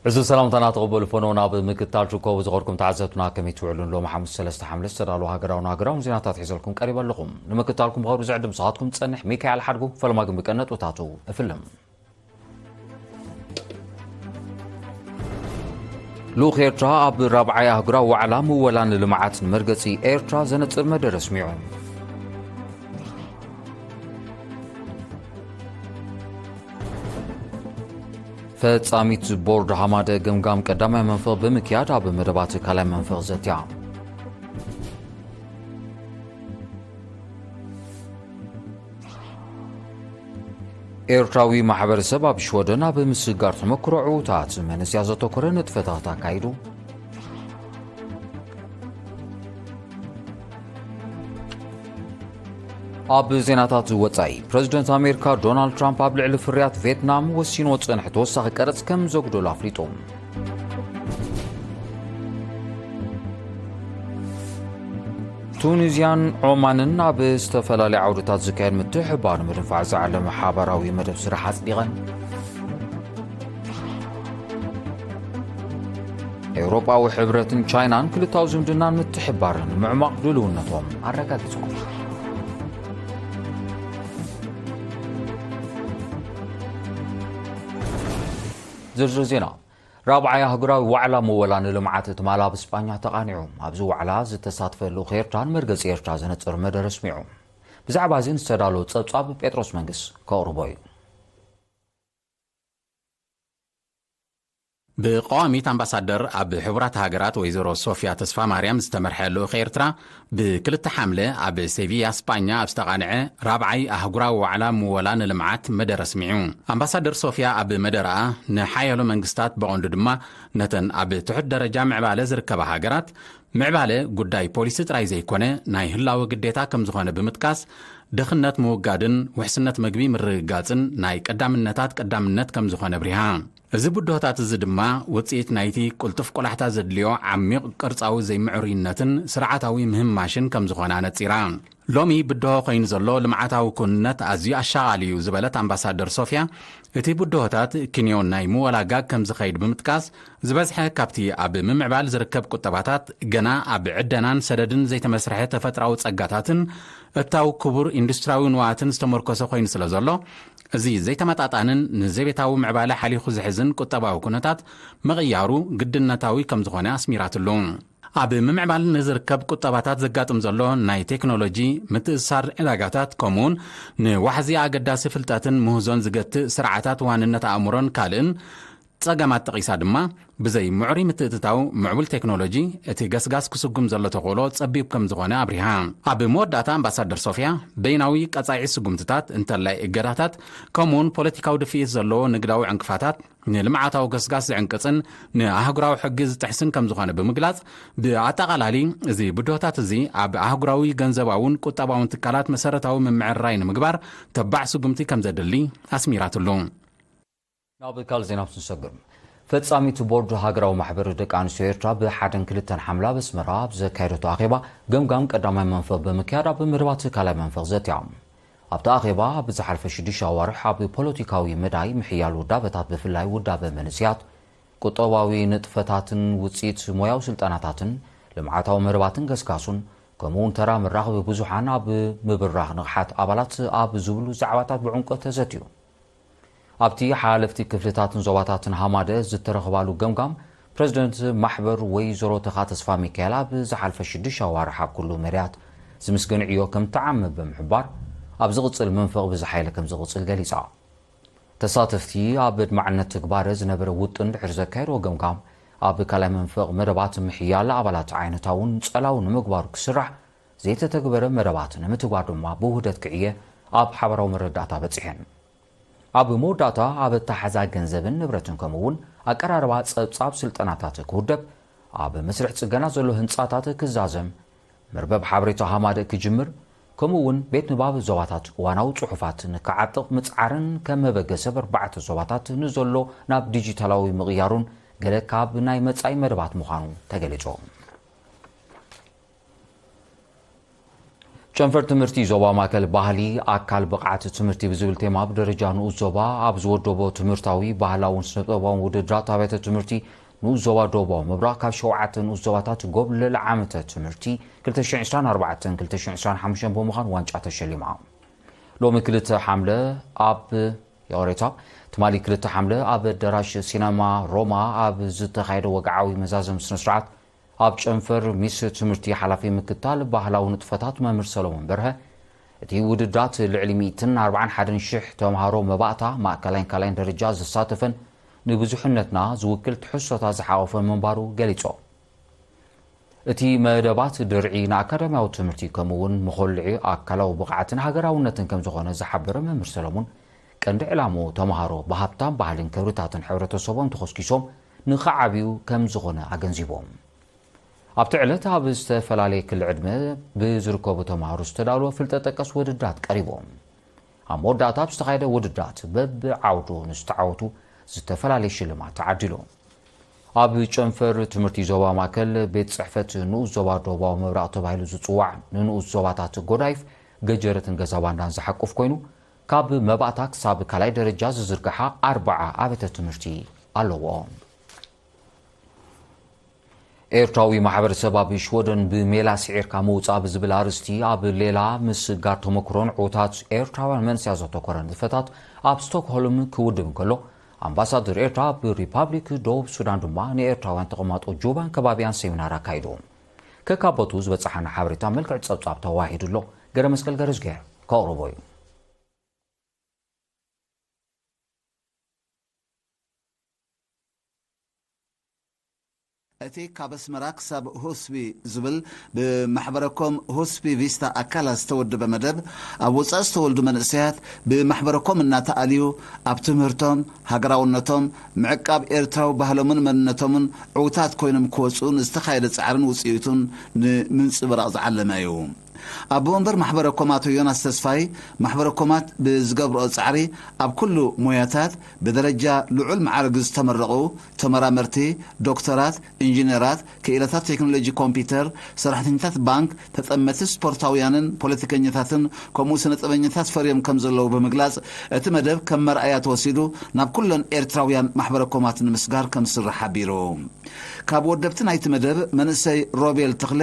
እዚ ሰላምታና ተቐበሉ። ፈኖ ናብ ምክታል ትርከቡ ዝኸድኩም ተዓዘብትና ከመይ ትውዕሉን? ሎሚ ሓሙስ ሰለስተ ሓምለ ዝተዳለዉ ሃገራውን ሃገራውን ዜናታት ሒዘልኩም ቀሪበ ኣለኹም። ንምክታልኩም ብኸብሪ ዝዕድም ሰኻትኩም ዝጸንሕ ሚካኤል ሓድጉ። ፈለማ ግን ብቀነጥብታቱ እፍልም። ልኡኽ ኤርትራ ኣብ ራብዓይ ኣህጉራዊ ዋዕላ ምወላ ንልምዓት ንመርገጺ ኤርትራ ዘነጽር መደረ ኣስሚዑ። ፈጻሚት ቦርድ ሃማደ ገምጋም ቀዳማይ መንፈቕ ብምክያድ ኣብ መደባት ካልኣይ መንፈቕ ዘትያ። ኤርትራዊ ማሕበረሰብ ኣብ ሽወደን ኣብ ምስጋር ተመክሮ ዕዉታት መንእሰያት ዘተኮረ ንጥፈታት ኣካይዱ። ኣብ ዜናታት ወጻኢ፣ ፕረዚደንት ኣሜሪካ ዶናልድ ትራምፕ ኣብ ልዕሊ ፍርያት ቬትናም ወሲንዎ ዝጸንሐ ተወሳኺ ቀረጽ ከም ዘጉደሎ ኣፍሊጡ። ቱኒዝያን ዖማንን ኣብ ዝተፈላለዩ ዓውድታት ዝካየድ ምትሕብባር ንምድንፋዕ ዝዓለመ ሓባራዊ መደብ ስራሕ ኣጽዲቐን። ኤውሮጳዊ ሕብረትን ቻይናን ክልታዊ ዝምድናን ምትሕብባርን ንምዕማቕ ድልውነቶም ኣረጋጊጾም። ዝርዝር ዜና። ራብዓይ ኣህጉራዊ ዋዕላ ምወላ ንልምዓት ትማል ኣብ ስጳኛ ተቓኒዑ። ኣብዚ ዋዕላ ዝተሳትፈ ልኡኽ ኤርትራን መርገጺ ኤርትራ ዘነጽር መደረ ኣስሚዑ። ብዛዕባ እዚ ዝተዳለወ ጸብጻብ ጴጥሮስ መንግስ ከቕርቦ እዩ። ብቀዋሚት ኣምባሳደር ኣብ ሕቡራት ሃገራት ወይዘሮ ሶፊያ ተስፋ ማርያም ዝተመርሐ ልኡኽ ኤርትራ ብክልተ ሓምለ ኣብ ሴቪያ ስጳኛ ኣብ ዝተቓንዐ ራብዓይ ኣህጉራዊ ዋዕላ ምወላ ንልምዓት መደረ ኣስሚዑ። ኣምባሳደር ሶፊያ ኣብ መደረኣ ንሓያሎ መንግስታት ብቐንዱ ድማ ነተን ኣብ ትሑት ደረጃ ምዕባለ ዝርከባ ሃገራት ምዕባለ ጉዳይ ፖሊሲ ጥራይ ዘይኮነ ናይ ህላወ ግዴታ ከም ዝኾነ ብምጥቃስ ድኽነት ምውጋድን ውሕስነት መግቢ ምርግጋጽን ናይ ቀዳምነታት ቀዳምነት ከም ዝኾነ ኣብሪሃ። እዚ ብድሆታት እዚ ድማ ውጽኢት ናይቲ ቅልጡፍ ቆላሕታ ዘድልዮ ዓሚቕ ቅርጻዊ ዘይምዕሩይነትን ስርዓታዊ ምህማሽን ከም ዝኾነ ኣነጺራ። ሎሚ ብድሆ ኮይኑ ዘሎ ልምዓታዊ ክውንነት ኣዝዩ ኣሻቓሊ እዩ ዝበለት ኣምባሳደር ሶፊያ፣ እቲ ብድሆታት ክንዮን ናይ ምወላ ጋግ ከም ዝኸይድ ብምጥቃስ፣ ዝበዝሐ ካብቲ ኣብ ምምዕባል ዝርከብ ቁጠባታት ገና ኣብ ዕደናን ሰደድን ዘይተመስርሐ ተፈጥራዊ ጸጋታትን እታው ክቡር ኢንዱስትሪያዊ ንዋትን ዝተመርኮሰ ኮይኑ ስለ ዘሎ፣ እዚ ዘይተመጣጣንን ንዘቤታዊ ምዕባለ ሓሊኹ ዝሕዝን ቁጠባዊ ኩነታት ምቕያሩ ግድነታዊ ከም ዝኾነ ኣስሚራትሉ። ኣብ ምምዕባል ንዝርከብ ቁጠባታት ዘጋጥም ዘሎ ናይ ቴክኖሎጂ ምትእስሳር ዕዳጋታት፣ ከምኡውን ንዋሕዚ ኣገዳሲ ፍልጠትን ምህዞን ዝገትእ ስርዓታት ዋንነት ኣእምሮን ካልእን ጸገማት ጠቒሳ ድማ፣ ብዘይ ምዕሩይ ምትእትታው ምዕቡል ቴክኖሎጂ፣ እቲ ገስጋስ ክስጉም ዘሎ ተኽእሎ ጸቢብ ከም ዝኾነ ኣብሪሃ። ኣብ መወዳእታ ኣምባሳደር ሶፊያ፣ በይናዊ ቀጻዒ ስጉምትታት፣ እንተላይ እገዳታት፣ ከምኡውን ፖለቲካዊ ድፍኢት ዘለዎ ንግዳዊ ዕንቅፋታት፣ ንልምዓታዊ ገስጋስ ዝዕንቅጽን ንኣህጉራዊ ሕጊ ዝጥሕስን ከም ዝኾነ ብምግላጽ፣ ብኣጠቓላሊ እዚ ብድሆታት እዚ ኣብ ኣህጉራዊ ገንዘባውን ቁጠባውን ትካላት መሰረታዊ ምምዕርራይ ንምግባር ተባዕ ስጉምቲ ከም ዘድሊ ኣስሚራትሉ። ናብ ካልእ ዜና ክንሰግር። ፈጻሚት ቦርድ ሃገራዊ ማሕበር ደቂ ኣንስትዮ ኤርትራ ብሓደን ክልተን ሓምለ ኣብ ኣስመራ ኣብ ዘካየደቶ ኣኼባ ገምጋም ቀዳማይ መንፈቕ ብምክያድ ኣብ መደባት ካልኣይ መንፈቕ ዘትያ። ኣብቲ ኣኼባ ኣብ ዝሓልፈ ሽዱሽተ ኣዋርሕ ኣብ ፖለቲካዊ መዳይ ምሕያል ውዳበታት ብፍላይ ውዳበ መንእስያት፣ ቁጠባዊ ንጥፈታትን ውጽኢት ሞያዊ ስልጠናታትን ልምዓታዊ መደባትን ገስጋሱን ከምኡውን ተራ መራኸቢ ብዙሓን ኣብ ምብራኽ ንቕሓት ኣባላት ኣብ ዝብሉ ዛዕባታት ብዕምቆት ተዘትዩ። ኣብቲ ሓለፍቲ ክፍልታትን ዞባታትን ሃማደ ዝተረኽባሉ ገምጋም፣ ፕረዚደንት ማሕበር ወይዘሮ ተኻ ተስፋ ሚካኤል ኣብ ዝሓልፈ ሽዱሽተ ኣዋርሕ ኣብ ኩሉ መዳያት ዝምስገን ዕዮ ከም ተዓመ ብምሕባር፣ ኣብ ዝቕጽል መንፈቕ ብዝሓይለ ከም ዝቕጽል ገሊጻ። ተሳተፍቲ ኣብ ኣድማዕነት ትግባረ ዝነበረ ውጥን ድሕሪ ዘካየድዎ ገምጋም፣ ኣብ ካልኣይ መንፈቕ መደባት ምሕያል ኣባላት ዓይነታውን ጸላውን ንምግባሩ ክስራሕ፣ ዘይተተግበረ መደባት ንምትግባር ድማ ብውህደት ክዕየ ኣብ ሓባራዊ መረዳእታ በጺሐን። ኣብ መወዳእታ ኣብ ኣተሓዛ ገንዘብን ንብረትን ከምኡ እውን ኣቀራርባ ጸብጻብ ስልጠናታት ክውደብ፣ ኣብ መስርሕ ጽገና ዘሎ ህንጻታት ክዛዘም፣ መርበብ ሓበሬታ ሃማደ ክጅምር፣ ከምኡ እውን ቤት ንባብ ዞባታት እዋናዊ ጽሑፋት ንክዓጥቕ ምጽዓርን ከም መበገሲ ኣብ ኣርባዕተ ዞባታት ንዘሎ ናብ ዲጂታላዊ ምቕያሩን ገለ ካብ ናይ መጻኢ መደባት ምዃኑ ተገሊጹ። ጨንፈር ትምህርቲ ዞባ ማእከል ባህሊ ኣካል ብቕዓት ትምህርቲ ብዝብል ቴማ ብደረጃ ንኡስ ዞባ ኣብ ዝወደቦ ትምህርታዊ፣ ባህላውን ስነ-ጥበባውን ውድድራት ኣብያተ ትምህርቲ ንኡስ ዞባ ደቡባዊ ምብራቕ ካብ ሸውዓተ ንኡስ ዞባታት ጎብለል ዓመተ ትምህርቲ ክልተ ሽሕን ዕስራን ኣርባዕተን ክልተ ሽሕን ዕስራን ሓሙሽተን ብምዃን ዋንጫ ተሸሊማ። ሎሚ ክልተ ሓምለ ኣብ ይቕሬታ፣ ትማሊ ክልተ ሓምለ ኣብ ኣዳራሽ ሲነማ ሮማ ኣብ ዝተኻየደ ወግዓዊ መዛዘሚ ስነ ስርዓት ኣብ ጨንፈር ሚስ ትምህርቲ ሓላፊ ምክታል ባህላዊ ንጥፈታት መምህር ሰሎሞን በርሀ፣ እቲ ውድድራት ልዕሊ ሚእትን ኣርባዓን ሓደን ሽሕ ተምሃሮ መባእታ ማእከላይን ካልኣይን ደረጃ ዘሳተፈን ንብዙሕነትና ዝውክል ትሕዝቶታት ዝሓቖፈ ምንባሩ ገሊጾም። እቲ መደባት ድርዒ ንኣካዳሚያዊ ትምህርቲ ከምኡ እውን መኾልዒ ኣካላዊ ብቕዓትን ሃገራውነትን ከም ዝኾነ ዝሓበረ መምህር ሰለሙን፣ ቀንዲ ዕላምኡ ተምሃሮ ብሃብታም ባህልን ክብርታትን ሕብረተሰቦም ተኾስኪሶም ንኽዓብዩ ከም ዝኾነ ኣገንዚቦም። ኣብቲ ዕለት ኣብ ዝተፈላለየ ክሊ ዕድመ ብዝርከቡ ተምሃሮ ዝተዳለወ ፍልጠት ጠቀስ ውድድራት ቀሪቦም። ኣብ መወዳእታ ኣብ ዝተኻየደ ውድድራት በብዓውዱ ንዝተዓወቱ ዝተፈላለየ ሽልማት ተዓዲሉ። ኣብ ጨንፈር ትምህርቲ ዞባ ማእከል ቤት ጽሕፈት ንኡስ ዞባ ደቡባዊ ምብራቕ ተባሂሉ ዝጽዋዕ ንንኡስ ዞባታት ጎዳይፍ፣ ገጀረትን ገዛ ባንዳን ዝሓቁፍ ኮይኑ፣ ካብ መባእታ ክሳብ ካልኣይ ደረጃ ዝዝርግሓ ኣርባዓ ኣብያተ ትምህርቲ ኣለዎ። ኤርትራዊ ማሕበረሰብ ኣብ ሽወደን ብሜላ ስዒርካ ምውጻእ ብዝብል ኣርእስቲ ኣብ ሌላ ምስጋር ተመክሮን ዕዉታት ኤርትራውያን መንእሰያት ዘተኮረ ንጥፈታት ኣብ ስቶክሆልም ክውድብ እንከሎ፣ ኣምባሳደር ኤርትራ ኣብ ሪፓብሊክ ደቡብ ሱዳን ድማ ንኤርትራውያን ተቐማጦ ጁባን ከባቢያን ሰሚናር ኣካይዱ። ከካቦቱ ዝበጽሓና ሓበሬታ መልክዕ ጸብጻብ ተዋሂዱ ኣሎ። ገረ መስቀል ገረዝጌር ከቕርቦ እዩ። እቲ ካብ ኣስመራ ክሳብ ሁስቢ ዝብል ብማሕበረኮም ሁስቢ ቪስታ ኣካላት ዝተወደበ መደብ፣ ኣብ ወጻኢ ዝተወልዱ መንእሰያት ብማሕበረኮም እናተኣልዩ ኣብ ትምህርቶም፣ ሃገራውነቶም፣ ምዕቃብ ኤርትራዊ ባህሎምን መንነቶምን ዕዉታት ኮይኖም ክወጽኡ ንዝተኻየደ ጻዕርን ውጽኢቱን ንምንጽብራቕ ዝዓለመ እዩ። ኣቦ መንበር ማሕበረኮም ኣቶ ዮናስ ተስፋይ፣ ማሕበረኮማት ብዝገብርኦ ጻዕሪ ኣብ ኩሉ ሞያታት ብደረጃ ልዑል መዓርግ ዝተመረቑ ተመራመርቲ፣ ዶክተራት፣ ኢንጂነራት፣ ክኢላታት ቴክኖሎጂ ኮምፒውተር፣ ሰራሕተኛታት ባንክ፣ ተጠመቲ ስፖርታውያንን ፖለቲከኛታትን ከምኡ ስነ ጥበበኛታት ፈርዮም ከም ዘለዉ ብምግላጽ፣ እቲ መደብ ከም መርኣያ ተወሲዱ ናብ ኩለን ኤርትራውያን ማሕበረኮማት ንምስጋር ከም ዝስራሕ ሓቢሩ። ካብ ወደብቲ ናይቲ መደብ መንእሰይ ሮቤል ተኽለ፣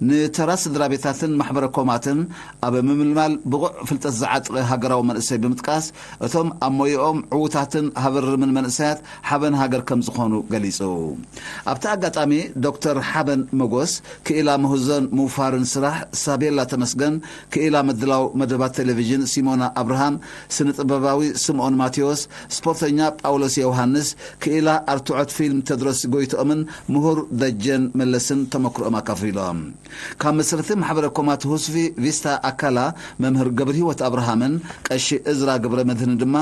ንተራ ስድራ ቤታትን ማሕበረኮማትን ኣብ ምምልማል ብቑዕ ፍልጠት ዝዓጥቀ ሃገራዊ መንእሰይ ብምጥቃስ፣ እቶም ኣብ ሞያኦም ዕዉታትን ሃብርምን መንእሰያት ሓበን ሃገር ከም ዝኾኑ ገሊጹ። ኣብቲ ኣጋጣሚ ዶክተር ሓበን መጎስ፣ ክኢላ ምህዞን ምውፋርን ስራሕ ሳቤላ ተመስገን፣ ክኢላ ምድላው መደባት ቴሌቪዥን ሲሞና ኣብርሃም፣ ስነ ጥበባዊ ስምኦን ማቴዎስ፣ ስፖርተኛ ጳውሎስ ዮውሃንስ፣ ክኢላ ኣርትዖት ፊልም ቴድሮስ ጎይትኦምን ምሁር ደጀን መለስን ተመክሮኦም ኣካፊሎም። ካብ መስረቲ ማሕበረ ኮማት ሁስቪ ቪስታ ኣካላ መምህር ገብረህይወት ኣብርሃምን ቀሺ እዝራ ገብረ መድህን ድማ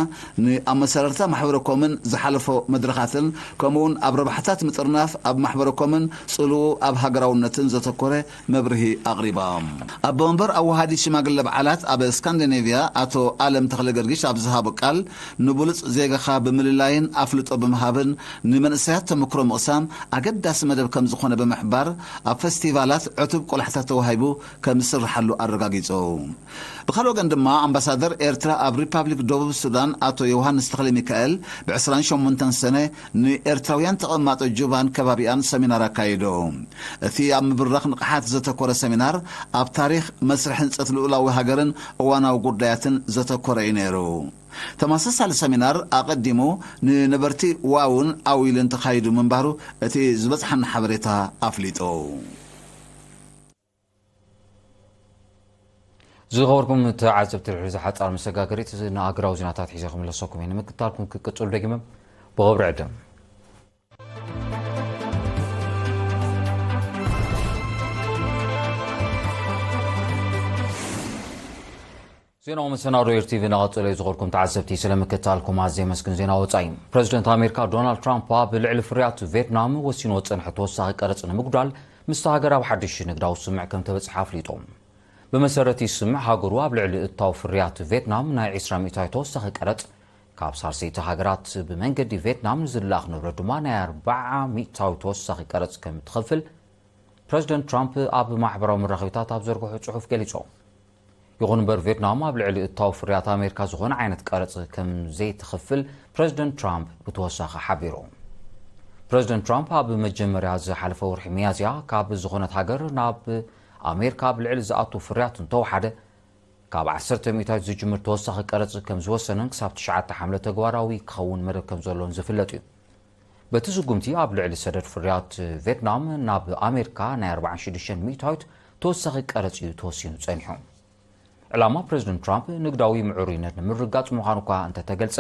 ንኣመሰራርታ ማሕበረ ኮምን ዝሓለፎ መድረኻትን ከምኡውን ኣብ ረብሓታት ምጥርናፍ ኣብ ማሕበረ ኮምን ጽልኡ ኣብ ሃገራውነትን ዘተኮረ መብርሂ ኣቕሪቦም። ኣቦ መንበር ኣወሃዲ ሽማግለ በዓላት ኣብ ስካንዲኔቭያ ኣቶ ኣለም ተኽለ ገርጊሽ ኣብ ዝሃቦ ቃል፣ ንብሉጽ ዜጋኻ ብምልላይን ኣፍልጦ ብምሃብን ንመንእሰያት ተመክሮ ምቕሳም ኣገዳሲ መደብ ከም ዝኾነ ብምሕባር፣ ኣብ ፈስቲቫላት ዕቱብ ቆላሕታ ተዋሂቡ ከም ዝስርሓሉ ኣረጋጊጹ። ብኻልእ ወገን ድማ ኣምባሳደር ኤርትራ ኣብ ሪፓብሊክ ደቡብ ሱዳን ኣቶ ዮውሃንስ ተኽለ ሚካኤል ብ ዕስራን ሸሞንተን ሰነ ንኤርትራውያን ተቐማጦ ጁባን ከባቢኣን ሰሚናር ኣካይዱ። እቲ ኣብ ምብራኽ ንቕሓት ዘተኮረ ሰሚናር ኣብ ታሪኽ መስርሕ ህንጸት ልኡላዊ ሃገርን እዋናዊ ጉዳያትን ዘተኮረ እዩ ነይሩ። ተመሳሳሊ ሰሚናር ኣቐዲሙ ንነበርቲ ዋውን ኣዊልን ተኻይዱ ምንባሩ እቲ ዝበጽሓና ሓበሬታ ኣፍሊጡ። ዝኸበርኩም ተዓዘብቲ፣ ድሕሪ እዛ ሓጻር መሰጋገሪት ንኣህጉራዊ ዜናታት ሒዘ ክምለሰኩም እየ። ንምክትታልኩም ክቅጽሉ ደጊመ ብኽብሪ ዕድም። ዜናዊ መሰናዶ ኤር ቲቪ እናቐጸለ እዩ። ዝኸበርኩም ተዓዘብቲ፣ ስለ ምክትታልኩም ኣዝየ የመስግን። ዜና ወጻኢ። ፕረዚደንት ኣሜሪካ ዶናልድ ትራምፕ ኣብ ልዕሊ ፍርያት ቪየትናም ወሲንዎ ዝጸንሐ ተወሳኺ ቀረጽ ንምጉዳል ምስታ ሃገር ኣብ ሓድሽ ንግዳዊ ስምምዕ ከም ተበጽሐ ኣፍሊጡ። ብመሰረት እቲ ስምምዕ፣ ሃገሩ ኣብ ልዕሊ እታው ፍርያት ቪየትናም ናይ ዕስራ ሚእታዊት ተወሳኺ ቀረጽ፣ ካብ ሳልሰይቲ ሃገራት ብመንገዲ ቪየትናም ንዝለኣኽ ንብረት ድማ ናይ ኣርብዓ ሚእታዊት ተወሳኺ ቀረጽ ከም እትኸፍል ፕረዚደንት ትራምፕ ኣብ ማሕበራዊ መራኸቢታት ኣብ ዘርግሖ ጽሑፍ ገሊጹ። ይኹን እምበር፣ ቬትናም ኣብ ልዕሊ እታው ፍርያት ኣሜሪካ ዝኾነ ዓይነት ቀረጽ ከም ዘይትኸፍል ፕረዚደንት ትራምፕ ብተወሳኺ ሓቢሩ። ፕረዚደንት ትራምፕ ኣብ መጀመርያ ዝሓለፈ ወርሒ ሚያዝያ፣ ካብ ዝኾነት ሃገር ናብ ኣሜሪካ ኣብ ልዕሊ ዝኣቱ ፍርያት እንተወሓደ ካብ ዓሰርተ ሚእታዊት ዝጅምር ተወሳኺ ቀረጽ ከም ዝወሰነን ክሳብ ትሽዓተ ሓምለ ተግባራዊ ክኸውን መደብ ከም ዘሎን ዝፍለጥ እዩ። በቲ ስጉምቲ ኣብ ልዕሊ ሰደድ ፍርያት ቬትናም ናብ ኣሜሪካ ናይ ኣርባዓን ሽዱሽተን ሚእታዊት ተወሳኺ ቀረጽ እዩ ተወሲኑ ጸኒሑ። ዕላማ ፕረዚደንት ትራምፕ ንግዳዊ ምዕሩይነት ንምርጋጽ ምዃኑ እኳ እንተተገልጸ፣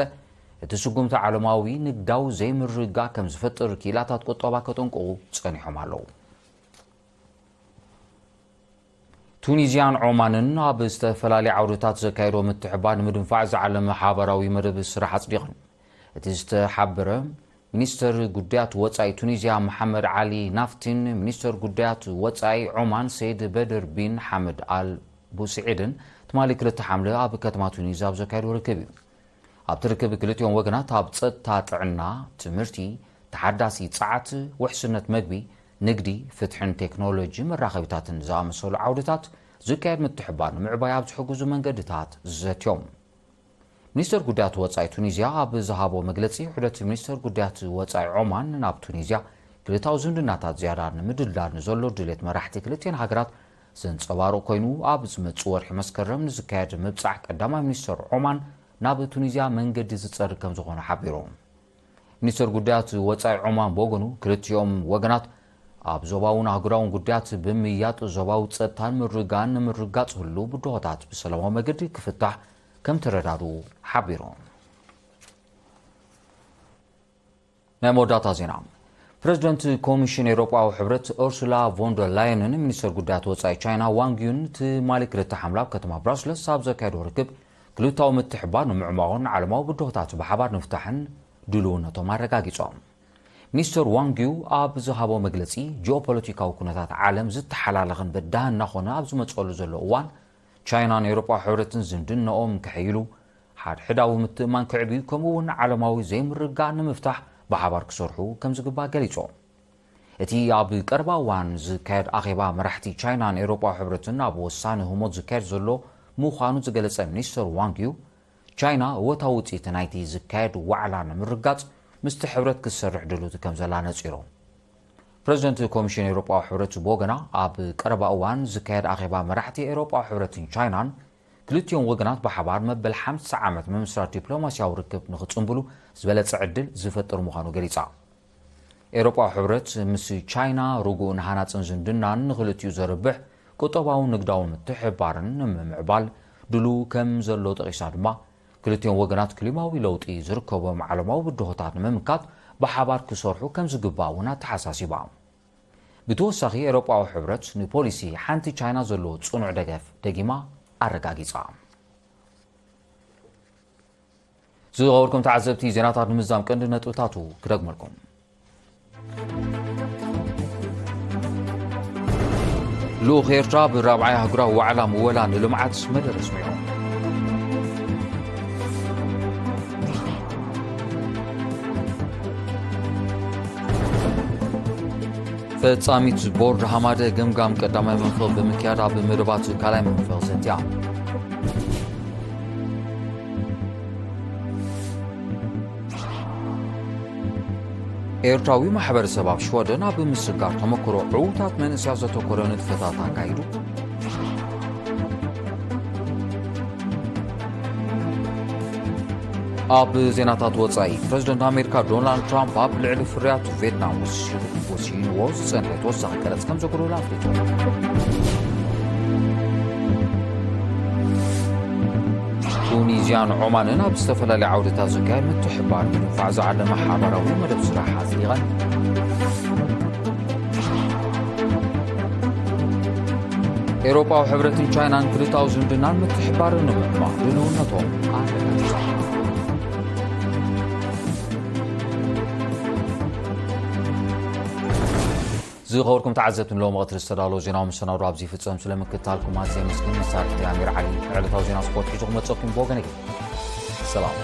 እቲ ስጉምቲ ዓለማዊ ንግዳዊ ዘይምርግጋእ ከም ዝፈጥር ክኢላታት ቁጠባ ከጠንቅቑ ጸኒሖም ኣለዉ። ቱኒዝያን ዖማንን ኣብ ዝተፈላለዩ ዓውድታት ዘካየዶ ምትሕባር ንምድንፋዕ ዝዓለመ ሓባራዊ መደብ ስራሕ ኣጽዲቐን። እቲ ዝተሓበረ ሚኒስተር ጉዳያት ወጻኢ ቱኒዝያ መሓመድ ዓሊ ናፍቲን ሚኒስተር ጉዳያት ወጻኢ ዖማን ሰይድ በድር ቢን ሓመድ ኣል ቡስዒድን ትማሊ ክልተ ሓምለ ኣብ ከተማ ቱኒዝ ኣብ ዘካየዶ ርክብ እዩ። ኣብቲ ርክብ ክልቲኦም ወገናት ኣብ ጸጥታ፣ ጥዕና፣ ትምህርቲ፣ ተሓዳሲ ጸዓት፣ ውሕስነት መግቢ፣ ንግዲ፣ ፍትሕን ቴክኖሎጂ መራኸቢታትን ዝኣመሰሉ ዓውድታት ዝካየድ ምትሕባር ንምዕባይ ኣብ ዝሕግዙ መንገድታት ዘትዮም። ሚኒስተር ጉዳያት ወጻኢ ቱኒዝያ ኣብ ዝሃቦ መግለጺ፣ ውሕደት ሚኒስተር ጉዳያት ወጻኢ ዖማን ናብ ቱኒዝያ ክልታዊ ዝምድናታት ዝያዳ ንምድልዳል ንዘሎ ድሌት መራሕቲ ክልቲኤን ሃገራት ዘንጸባርቕ ኮይኑ፣ ኣብ ዝመጽእ ወርሒ መስከረም ንዝካየድ ምብጻሕ ቀዳማይ ሚኒስተር ዖማን ናብ ቱኒዝያ መንገዲ ዝጸርግ ከም ዝኾነ ሓቢሩ። ሚኒስተር ጉዳያት ወጻኢ ዖማን ብወገኑ፣ ክልቲኦም ወገናት ኣብ ዞባውን ኣህጉራውን ጉዳያት ብምምይያጥ ዞባዊ ጸጥታን ምርግጋእን ንምርግጋጽ ህሉው ብድሆታት ብሰላማዊ መገዲ ክፍታሕ ከም ተረዳድኡ ሓቢሩ። ናይ መወዳእታ ዜና። ፕረዚደንት ኮሚሽን ኤውሮጳዊ ሕብረት ኡርሱላ ቮንደር ላየንን ሚኒስተር ጉዳያት ወጻኢ ቻይና ዋንግ ዩን ትማሊ ክልተ ሓምለ ኣብ ከተማ ብራስለስ ኣብ ዘካየዶ ርክብ፣ ክልታዊ ምትሕባር ንምዕማቑን ዓለማዊ ብድሆታት ብሓባር ንምፍታሕን ድልውነቶም ኣረጋጊጾም። ሚኒስተር ዋንግ ዩ ኣብ ዝሃቦ መግለጺ፣ ጂኦፖለቲካዊ ኩነታት ዓለም ዝተሓላለኸን በዳህን እናኾነ ኣብ ዝመጽኣሉ ዘሎ እዋን፣ ቻይናን ኤውሮጳዊ ሕብረትን ዝምድናኦም ከሐይሉ፣ ሓድሕዳዊ ምትእምማን ክዕብዩ፣ ከምኡ እውን ዓለማዊ ዘይምርግጋእ ንምፍታሕ ብሓባር ክሰርሑ ከም ዝግባእ ገሊጾም። እቲ ኣብ ቀረባ እዋን ዝካየድ ኣኼባ መራሕቲ ቻይናን ኤውሮጳዊ ሕብረትን ኣብ ወሳኒ ህሞት ዝካየድ ዘሎ ምዃኑ ዝገለጸ ሚኒስተር ዋንግ ዩ፣ ቻይና እወታዊ ውጽኢት ናይቲ ዝካየድ ዋዕላ ንምርጋጽ ምስቲ ሕብረት ክትሰርሕ ድልውቲ ከም ዘላ ነጺሩ። ፕረዚደንት ኮሚሽን ኤውሮጳዊ ሕብረት ብወገና፣ ኣብ ቀረባ እዋን ዝካየድ ኣኼባ መራሕቲ ኤውሮጳዊ ሕብረትን ቻይናን ክልቲኦም ወገናት ብሓባር መበል ሓምሳ ዓመት ምምስራት ዲፕሎማስያዊ ርክብ ንኽጽንብሉ ዝበለጸ ዕድል ዝፈጥር ምዃኑ ገሊጻ። ኤውሮጳዊ ሕብረት ምስ ቻይና ርጉእን ሃናጽን ዝምድናን ንኽልቲኡ ዘርብሕ ቁጠባውን ንግዳውን ምትሕብባርን ንምምዕባል ድሉው ከም ዘሎ ጠቒሳ ድማ፣ ክልቲኦም ወገናት ክሊማዊ ለውጢ ዝርከቦም ዓለማዊ ብድሆታት ንምምካት ብሓባር ክሰርሑ ከም ዝግባእ እውን ኣተሓሳሲባ። ብተወሳኺ፣ ኤውሮጳዊ ሕብረት ንፖሊሲ ሓንቲ ቻይና ዘለዎ ጽኑዕ ደገፍ ደጊማ ኣረጋጊጻ። ዝኸበርኩም ተዓዘብቲ፣ ዜናታት ንምዝዛም ቀንዲ ነጥብታቱ ክደግመልኩም። ልኡኽ ኤርትራ ብራብዓይ ኣህጉራዊ ዋዕላ ምወላ ንልምዓት መደረ ኣስሚዑ። ፈጻሚት ቦርድ ሃማደ ገምጋም ቀዳማይ መንፈቕ ብምክያድ ኣብ መደባት ካልኣይ መንፈቕ ዘትያ። ኤርትራዊ ማሕበረሰብ ኣብ ሽወደን ኣብ ምስጋር ተመክሮ ዕዉታት መንእሰያት ዘተኮረ ንጥፈታት ኣካይዱ። ኣብ ዜናታት ወጻኢ፣ ፕረዚደንት ኣሜሪካ ዶናልድ ትራምፕ ኣብ ልዕሊ ፍርያት ቬትናም ወሲንዎ ዝጸንሐ ተወሳኺ ቀረጽ ከም ዘጉደሎ ኣፍሊጡ። ቱኒዝያን ዖማንን ኣብ ዝተፈላለዩ ዓውድታት ዝካየድ ምትሕባር ንምድንፋዕ ዝዓለመ ሓባራዊ መደብ ስራሕ ኣጽዲቐን። ኤውሮጳዊ ሕብረትን ቻይናን ክልታዊ ዝምድናን ምትሕባርን ንምዕማቕ ድልውነቶም ኣረጋጊጾም። ዝኸበርኩም ተዓዘብቲ፣ ንሎሚ ቀትሪ ዝተዳለወ ዜናዊ መሰናዶ ኣብዚ ይፍጸም። ስለ ምክትታልኩም ኣዝየ የመስግን። መሳርሕቲ ኣሚር ዓሊ ዕለታዊ ዜና ስፖርት ሒዙ ክመጸኩም ብወገነይ። ሰላም።